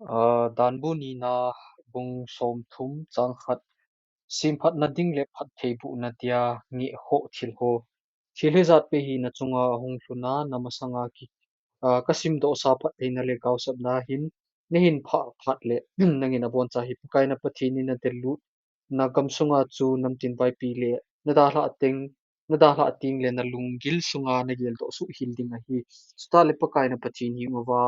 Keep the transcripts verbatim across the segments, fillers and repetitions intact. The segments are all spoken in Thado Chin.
Aa, Danbu nina bung somthum chang khat. Semphatna ding le phattheibohna dia ngehkhoh thil ho. Thil hijat pen hi na chunga ahung lhun a, na masanga ki, aa, kasimdohsa phattheina le gaosapna hin, nahin phah phat le, nangin aboncha hi Pakai na Pathen in nadeilutna gamsunga chu namtin vaipi le, nadalhah teng, nadalhah teng le nalunggil sunga nageldoh suh hel ding ahi. Chuteng le Pakai na Pathen hi uva,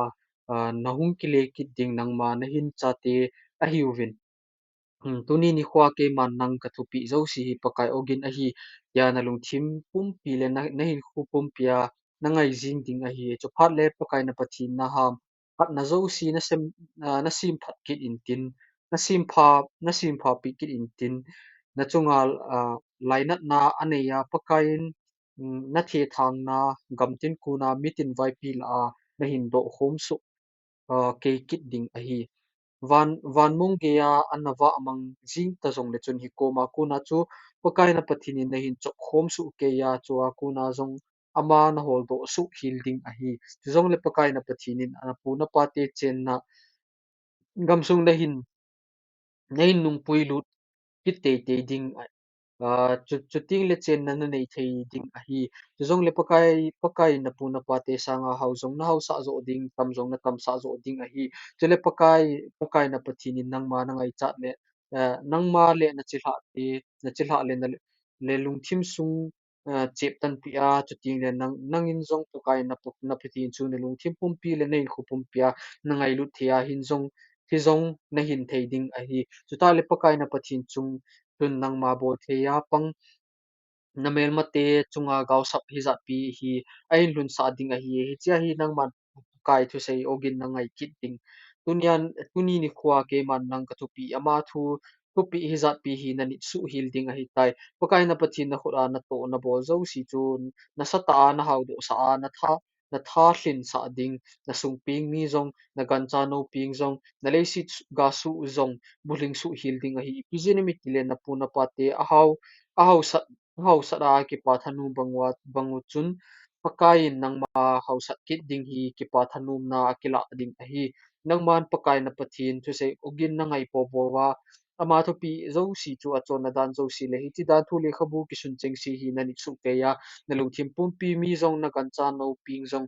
aa, nahung kile kit ding nangma nahin chate ahiuvin. Hmm, tuni nikhoa keiman nang kathupeh jouse hi Pakai ogin ahi, tia nalungthim pumpi le na, nahinkho pumpia nangai jing ding ahi. Chuphat le Pakai na Pathen naham, phatna jouse nasem, aa, nasemphat kit intin, nasempha, nasemphapi kit intin, na chunga, aa, lainatna anei a Pakai in, um, nathethangna gamtin kona mitin vaipi lah a nahin dohkhom suh, aa, kei kit ding ahi. Van, van mong geiya ana vahmang jing ta jongle chun hi koma kona chu Pakai na Pathen in nahin chopkhom suh keiya chua kona jong ama naholdoh suh hel ding ahi. Chujongle Pakai na Pathen in napu napate chenna gamsung nahin, nahin nungpui lut kit teitei ding a, aa, chu, chuteng le chenna nanei thei ding ahi. Chujongle Pakai, Pakai napu napate sanga hao jong nahaosah joh ding, tam jong natamsah joh ding ahi. Chule Pakai, Pakai na Pathen in nangma nangaichat le, aa, nangma le nachilhah te, nachilhah le na, le lungthim sung, aa, cheptanpia, chuteng le nang, nangin jong Pakai na, na Pathen chu nalungthim pumpi le nahinkho pumpia nangailut thei a hin jong, hi jong nahin thei ding ahi. Chuteng le Pakai na Pathen chung chun nangma bolthei a pang namelmate chunga gaosap hijat pi hi ahin lhunsah ding ahi. Hichea hi nangman Pakai thusei ogin nangai kit ding. Tunian, tuni nikhoa keiman nang kathupeh, ama thu, thupeh hijat pi hi nanit suh hel ding ahitai. Pakai na Pathen nakhut a natoh nabol jouse chu nasatah a nahaodohsah a natha, natha lhinsah ding, nasung peng mi jong, nagancha nou peng jong, naleiset gasuh jong, bulhing suh hel ding ahi. Ipi jeh inem itile napu napate ahao, ahaosat, ahaosat a kipa thanom bang uva, bang u chun, Pakai in nangma haosat kit ding hi kipa thanomna akilah ding ahi. Nangman Pakai na Pathen thusei ogin nangai popo uva, ama thupeh jouse chu achonna dan jouse le hiche dan thu lekhabu kisun chengse hi nanit suh keiya, nalungthim pumpi mi jong, nagancha nou peng jong,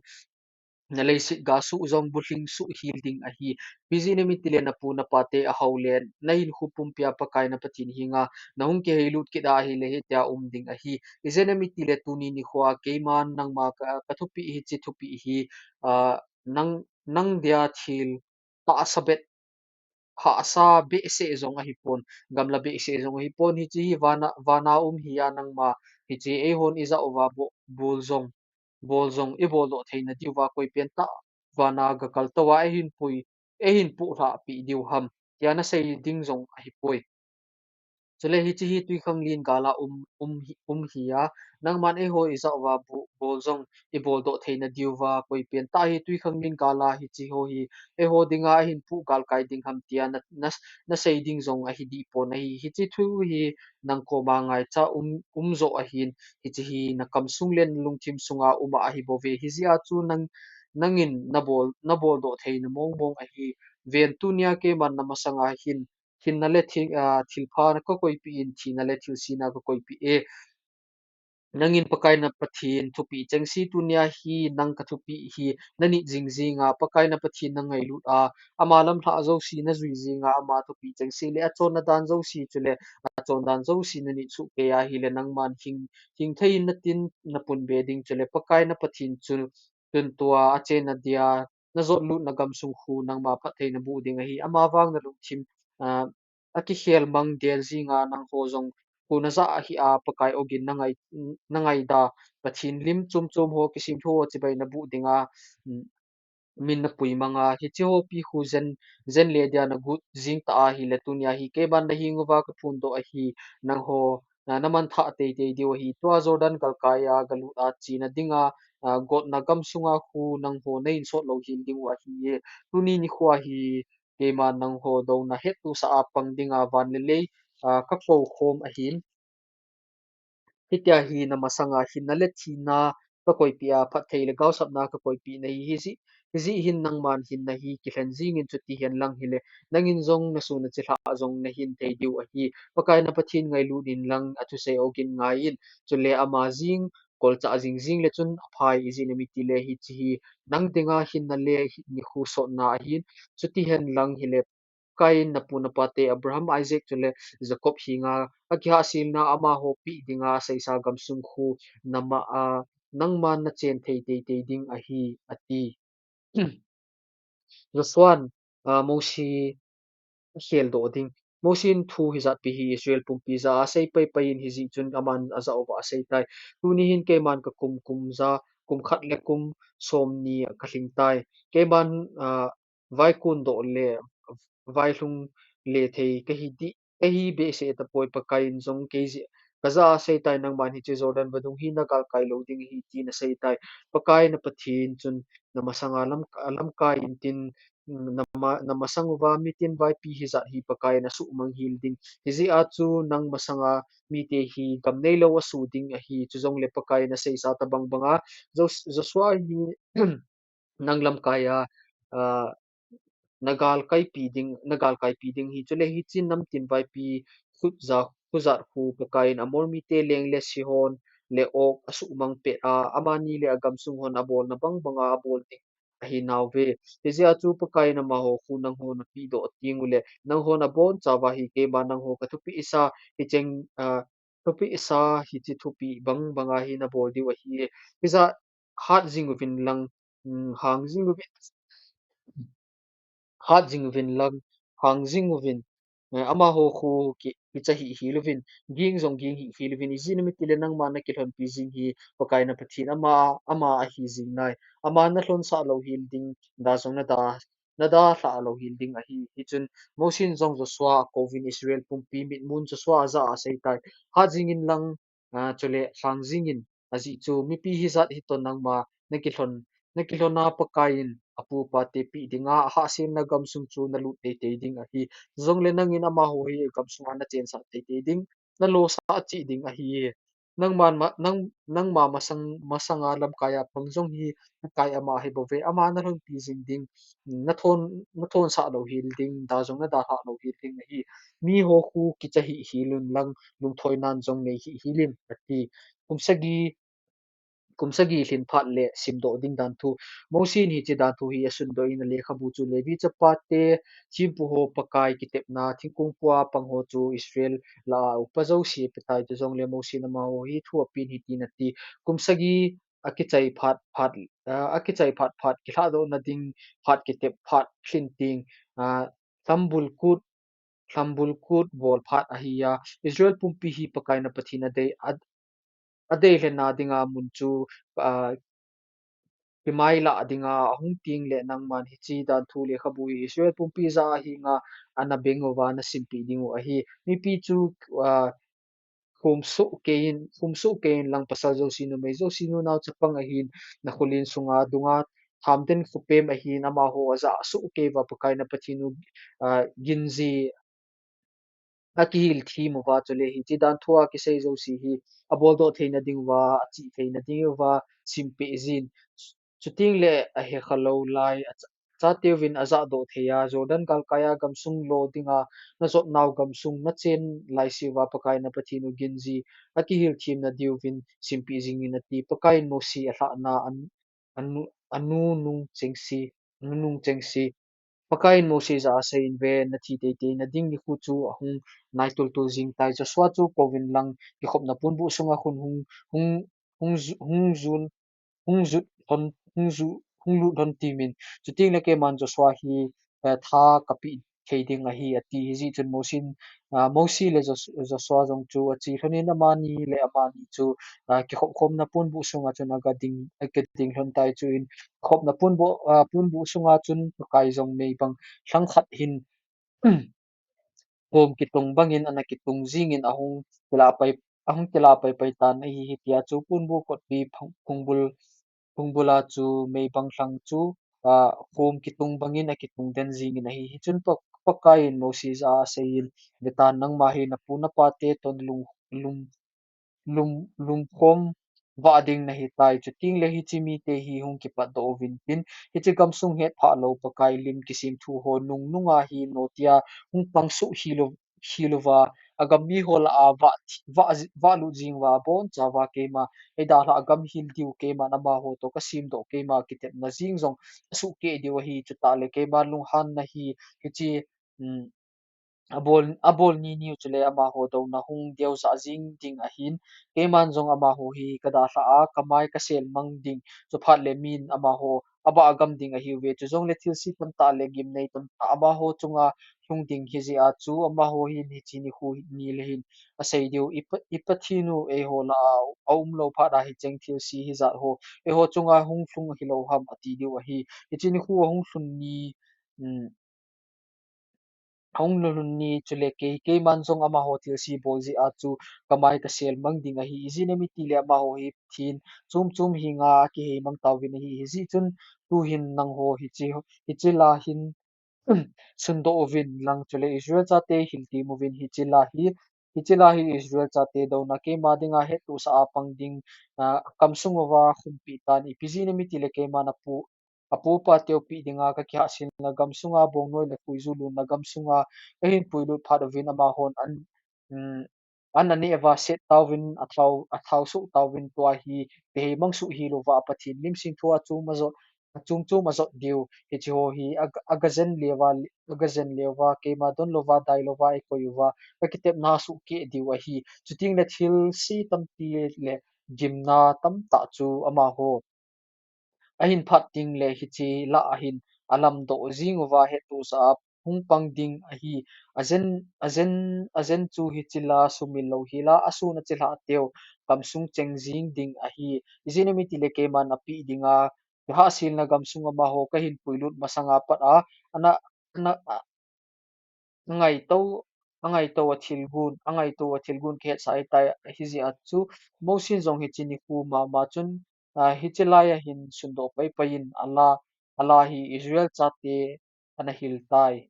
naleiset gasuh jong bulhing suh hel ding ahi. Ipi jeh inem itile napu napate ahao le nahinkho pumpia Pakai na Pathen henga nahung kiheilut kit a ahile hitia um ding ahi. Ijeh inem itile tuni nikhoa keiman nangma ka, kathupeh hiche thupeh hi, aa, nang, nang dia thil tahsa bet, hahsa behseh jong ahipon, gamla behseh jong ahipon, hiche hi vana, vana um hi a nangma, hiche eihon ijah uva bo, bol jong, bol jong iboldoh theina diuva koi pentah vana gakal touva eihin pui, eihin puhlhah peh diu ham, tia nasei ding jong ahipoi. Chule hiche hi twikhanglen gal a um, um hi, um hi a, nangman eiho ijah uva bo, bol jong iboldoh theina diuva koi pentah hi twikhanglen gal a hiche ho hi eiho dinga ahin puh galkai ding ham tia na, na, nasei ding jong ahi dehpon ahi. Hiche thu hi nang koma ngaicha um, um joh ahin, hiche hi nakamsung le nalungthim sunga um a ahibouve. Hijeh a chu nang, nangin nabol, naboldoh theina mongmong ahi. Ven tunia keiman namasanga hin, hinna le thil, aa, thilpha kakoipeh in, thina le thilsena kakoipeh e. Nangin Pakai na Pathen thupeh chengse tunia hi nang kathupeh hi nanit jingjing a, Pakai na Pathen nangailut a, ama lamlhah jouse najui jing a, ama thupeh chengse le achonna dan jouse chule achondan jouse nanit suh keiya ahile nangman hing, hingthei in natin napunbe ding chule Pakai na Pathen chu tuntua achenna dia najotlutna gamsung khu nangma phatthei naboh ding ahi. Amavang nalungthim, aa, akikhel mang del jinga nangho jong khu najah ahi a Pakai ogin nangai, nangaida Pathen lim chomchom ho kisemthu ho chibai naboh dinga, um, min napui manga hiche hopi khu jen, jen le dia nagot jing ta ahile tunia hi keiman nahenguva kaphondoh ahi nangho, aa, namanthah teitei diu ahi. Tua Jordan galkai a galut a chena dinga, aa, gotna gamsunga khu nangho nahin sotlou hel diu ahi e. Tuni nikhoa hi keiman nangho douna hettohsah a pang dinga van le lei, aa, kakoukhom ahin. Hitia hi namasanga hinna le thina kakoipeh a, phatthei le gaosapna kakoipeh nahi, hijeh, Hijeh hin nangman hinna hi kilhen jingin, chuti hen lang hile, nangin jong nasun nachilhah jong nahin thei diu ahi. Pakai na Pathen ngailut in lang athusei ogin ngai in. Chule ama jing, kolchah jing jing le chun aphai, ijeh inem itile hiche hi nang dinga hinna le hi-, nikho sotna ahin. Chuti hen lang hile, Pakai in napu napate Abraham, Isaac chule Jacob henga akihahselna amaho peh dinga aseisa gamsung khu nama a, nangman nachen thei teitei ding ahi, ati. Joshua'n, a, Mose akheldoh ding. Mose in thu hijat pi hi Israel pumpi jah a asei paipai in, hijeh chun aman ajah uva asei tai. Tuni hin keiman kakum kum ja, kum khat le kum somni kalhing tai. Keiman, a, vaikon doh le vailhung le thei kahi dih, kahi behseh tapoi. Pakai in jong kei jeh, kajah a asei tai, nangman hiche Jordan vadung hi nagalkai lou ding ahi, tin asei tai. Pakai na Pathen chun namasanga lam, lamkai intin, nama, namasang uva mitin vaipi hijat hi Pakai in asuhmang hel ding. Hijeh a chu nang masanga mite hi gam neilou asu ding ahi. Chujongle Pakai in aseisa tabang banga Jos-, Joshua hi nang lamkai a, a, nagalkaipi ding, nagalkaipi ding ahi. Chule hiche namtin vaipi khut ja, khujat khu Pakai in Amor mite leng le Sihon le Og asuhmang pet a, amani le agamsung hon abolna bang banga abol ding ahi nauve. Hijeh a chu Pakai in amaho khu nangho napeh doh teng ule, nanghon abonchauva hi keiman nangho kathupeh sa, hicheng, a, thupeh sa, hiche thupeh bang banga hi nabol diu ahi. Hijeh a hat jing uvin lang, um, hang jing uvin, hat jing uvin lang, hang jing uvin. Eh, amaho khu ki, kicha hih hel uvin, ging jong ging hih hel uvin, ijeh inem itile nangma nakilhonpi jing hi Pakai na Pathen ama, ama ahi jing nai. Ama nalhonsah lou hel ding, da jong nada, nadalhah lou hel ding ahi. Hichun Mose in jong Joshua akouvin Israel pumpi mitmun Joshua ajah a asei tai. Hat jing in lang, a, chule hang jing in, ajeh chu mipi hijat hiton nangma nakilhon, nakilhon a Pakai in apu apate peh dinga ahahselna gamsung chu nalut teitei ding ahi. Jongle nangin amaho hi gamsunga nachensah teitei ding, nalosah cheh ding ahi. Nangman ma, nang, nangma masang, masanga lamkai a pang jong hi Pakai ama ahi bouve. Ama nalhonpi jing ding, nathon, nathonsah lou hel ding, da jong nadalhah lou hel ding ahi. Miho khu kicha hih hel un lang, lungthoi nan jong nei hih hel in, ati. Kum sagi, kum sagi lhin phat le simdoh ding dan thu. Mose in hiche dan thu hi asundoh in alekhabu chu Levi chapate, thempuho Pakai kitepna thingkong pua pangho chu Israel lah a upa jouse apetai. Chujongle Mose in amaho hi thu apen hitin ati. Kum sagi akichai phat phat, a, akichai phat phat kilhahdohna ding phat kitep phat lhin teng, a, lhambul kut, lhambul kut bol phat ahi a, Israel pumpi hi Pakai na Pathen adei, a, adeilhenna dinga mun chu, a, kimailah dinga ahung teng le nangman hiche dan thu lekhabu hi Israel pumpi jah a hinga ana beng uva nasimpeh ding u ahi. Mipi chu, a, khum soh kei in, khum soh kei in lang pasal jouse, numei jouse, nunao chapang ahin, nakholen sunga dunga thamden khopem ahin, amaho ajah soh kei uva Pakai na Pathen u, a, ginji akihil them uva, chule hiche dan thu a kisei jouse hi aboldoh theina ding uva, achih theina ding uva simpeh jin. Chuteng le ahe khalou lai, a cha, chateuvin ajahdoh thei a, Jordan galkai a gamsung lo dinga najot nau gamsung nachen laiseuva Pakai na Pathen u ginji akihil themna diuvin simpeh jingin ati. Pakai in Mose alhahna an, anu, anunung chengse, anunung chengse. Pakai in Mose jah a aseiyin, ve, nathi teitei na ding nikho chu ahung nai tultul jing tai. Joshua chu kouvin lang kikhopna ponbuh sunga khun hung, hung, hung ju-, hung jun, hung jut lhon, hung ju-, hung lut lhon timin. Chuteng le keiman Joshua hi, eh, tha kapeh thei ding ahi, ati. Hijeh chun Mose in, ah, Mose le Jos-, Joshua jong chu ache lhonin amani le amani chu, ah, kikhop khomna ponbuh sunga chun aga ding, aga ding lhon tai. Chuin khopna ponbuh, ah, ponbuh sunga chun Pakai jong meibang lhang khat hin, khom kitung bangin ana kitung jingin ahung kila pai, ahung kila paipai tan ahi. Hitia chu ponbuh kotpi phung-, phungbul, phungbula chu meibang lhang chu, ah, khom kitung bangin akitung den jingin ahi. Hichun Pa-, Pakai in Mose jah a aseiyin, vetan, nangma hi napu napate toh lung, lung, lum, lumkhom, vah ding nahi tai. Chuteng le hiche mite hi hung kipatdoh uvin tin, hiche gamsung hetphah lou Pakai lim kisemthu ho nungnung a hi notia hung pangsuh hilou, hilouva, agam mi ho lah a vah, vah, vahlut jing uva, abonchauva keima eidalhah a gam hil diu, keiman amaho toh kasemdoh, keima kitepna jeng jong asuhkeh diu ahi. Chuteng le keima lunghanna hi hiche, um, abol, abol ni niu chule amaho douna hung deujah jing ding ahin, keiman jong amaho hi kadalhah a, kamai kasel mang ding, chuphat le min amaho abah agam ding ahiuve. Chujongle thilse tamtah le gimnei tamtah amaho chunga lhung ding hijeh a chu, amaho hin hiche nikho ni le hin asei diu, i Pa, i Pathen u eiho lah a aumlou phat a hicheng thilse hijat ho eiho chunga hung lhung hilou ham ati diu ahi. Hiche nikho ahung lhun ni, um, ahung lhun ni chule kei, keiman jong amaho thilse bol jeh a chu kamai kasel mang ding ahi. Ijeh inem itile amaho hi Pathen chom chom henga akihei mang tauvin ahi. Hijeh chun tuhin nangho hiche, hiche la hin sundoh uvin lang chule Israel chate hiltem uvin, hiche la hi, hiche la hi Israel chate douna keima dinga hettohsah a pang ding, ah, kamsung uva khumpi tan, ipi jeh inem itile keiman apu, apu apa teu peh dinga kakihahselna gamsunga, bongnoi le khuiju lonna gamsunga kahin puilut phat uvin amahon an, um, an aneh uva set tauvin, athao, athao soh tauvin, tua hi kihei mang suh hilouva, Pathen lim semthu a chom ajot, achom chom ajot diu. Hiche ho hi aga, aga jen leuva, aga jen leuva, keima don louva, dai louva eikoi uva, kakitepna asuhkeh diu ahi. Chuteng le thilse tampi le gimna tamtah chu amaho ahin phat teng le hiche la ahin alamdoh jing uva hettohsah a hung pang ding ahi. Ajen, ajen, ajen chu hiche la sumil lou hela, asun achilhah teu kamsung cheng jing ding ahi. Ijeh inem itile keiman apeh dinga kahahselna gamsung amaho kahin puilut masanga pat a, ana, ana, a, angaito, angaito a thilgon, angaito a thilgon kahetsah ahitai. Hijeh a chu Mosen jong hiche nikho mama chun, ah, hiche lai ahin sundoh paipai in, ala, ala hi Israel chate ana hil tai.